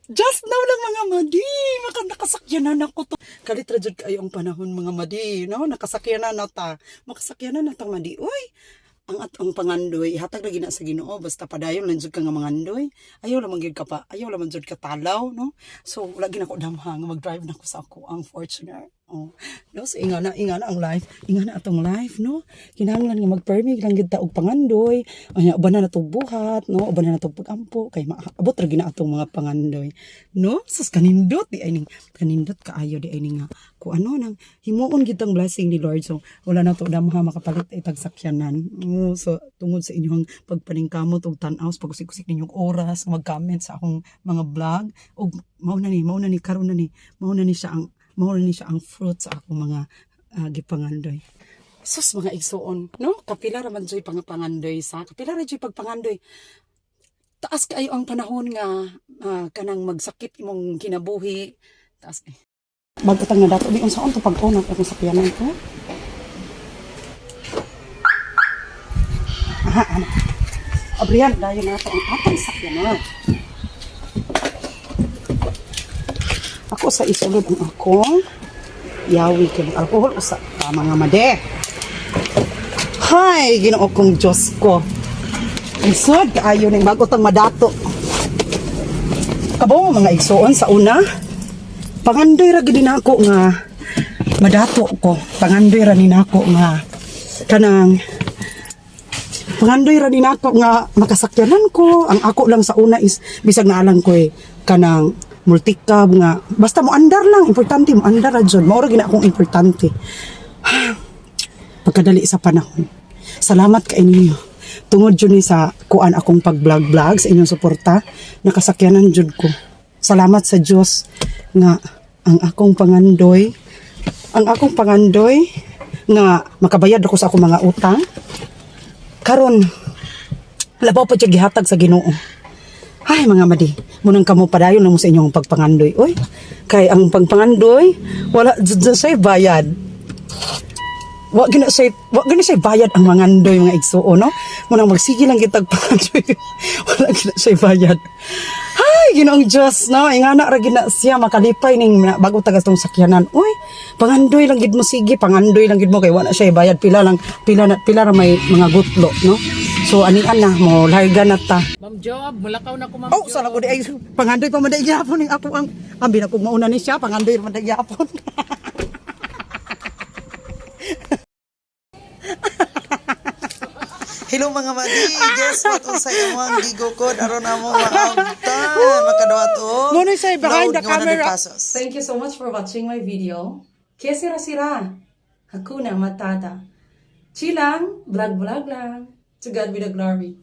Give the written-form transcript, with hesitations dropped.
Just now lang, mga madi, nakasakyanan ako to. Kalit ra jud kaayo ang panahon, mga madi, no? Nakasakyanan na ta. Makasakyanan na ta, madi. Uy, ang at ang pangandoy hatag ra gina sa Ginoo, basta padayon lang jud ka nga mangandoy, ayaw lang gyud ka pa, ayaw lang man jud ka talaw, no? So wala gid ako damha nga mag-drive na ko sa ako ang Fortuner, oh, no? So inga na ang life, inga na atong life, no? Kinahanglan nga mag-permit lang gid ta og pangandoy. Anya uban na natong buhat, no? Uban na natong pagampo kay maabot ra gid na atong mga pangandoy, no? Sus, kanindot di ay ning kanindot kaayo di ay ning nga ku ano nang himuon gid ang blessing ni Lord. So wala na to damha makapalit ay tagsakyanan. Oh, so tungod sa inyong pagpaningkamot og tan-aw, pag-usik-usik ninyong oras mag-comment sa akong mga vlog ug mao na ni karon na ni mao na ni siya ang fruit sa akong mga gipangandoy. Sus, mga igsuon, no? Kapila ra man joy pangandoy sa kapila ra joy pagpangandoy. Taas kaayo ang panahon nga kanang magsakit imong kinabuhi, taas kay Bagutang na dato di unsaon to pag-on ang akong sakyanan ko. Aha, ano. Abrihan, dayon nato ang atong sakyanan. Ako sa isulod ang akong yawi kay alcohol usa pa, mga made. Hay, Ginoo kong Diyos ko. Lisod kaayo ning bagutang madato. Kabaw mga igsuon, sa una, pangandoy ra gid nako nga madato ko. Pangandoy ra ni nako nga kanang pangandoy ra ni nako nga makasakyanan ko. Ang ako lang sa una is bisag naalang ko eh, kanang multicab nga basta mo andar lang, importante mo andar ra jud. Mao ra gid na akong importante. Pagkadali sa panahon. Salamat kay ninyo. Tungod jud ni sa kuan akong pag-vlog-vlog sa inyong suporta, nakasakyanan jud ko. Salamat sa Dios nga ang akong pangandoy nga makabayad ako sa akong mga utang. Karon labaw pa jud gihatag sa Ginoo. Ay, mga madi, munang kamo padayon na mo sa inyong pagpangandoy. Oy, kay ang pagpangandoy wala jud sa bayad, wa gina siya bayad ang mangandoy, mga igsuon, no? Munang magsige lang kitag pangandoy, wala gina siya bayad. Hay, Ginoong Diyos, no? Ingana ra gina siya makalipay ning bago tagas tong sakyanan. Uy, pangandoy lang gid mo, sige, pangandoy lang gid mo kay wala siya bayad. Pila lang, pila na pila ra may mga gutlo, no? So anian na mo larga na ta. Ma'am Job, mulakaw na ko, Ma'am Oh, Job. sa ko di ay pangandoy pa man di gyapon ning ako ang ambi na kog mauna ni siya, pangandoy man di gyapon. Hello, mga madi, guess what, unsay among gigukod aron among maabtan makaduhat og Mo na siya behind load the nga 100 camera. pesos. Thank you so much for watching my video. Kaya sira. Hakuna Matata. Chill lang, vlog vlog lang. To God be the glory.